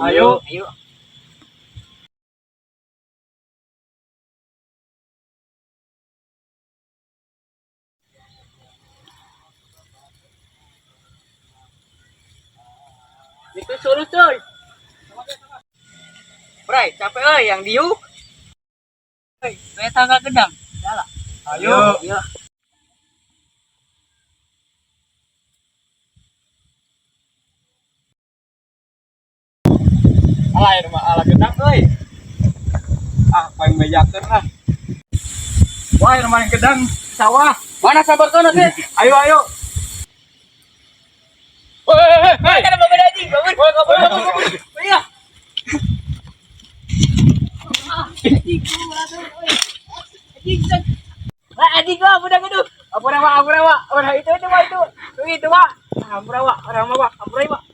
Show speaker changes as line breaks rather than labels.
Ayo.
Ayo. Itu suruh coy. Bray, capek euy yang diuk. Hei, saya tangga gedang. Jalan.
Ayo.
Ayo.
Alah, ini mah ala gedang euy. Ah, paling bejakeun lah. Wah, ini mah gedang sawah.
Mana sabar kau nanti?
Ayo, ayo. Woi, hei, hei.
Kan bangun anjing, bangun.
Woi, kabur, kabur, kabur.
Iya. Anjing, anjing. Wah, anjing gua budak aduh.
Ampura, Wak, ampura, Wak. Ampura, itu, Wak, itu. Itu, Wak. Ampura, Wak, ampura, Wak, ampura, Wak.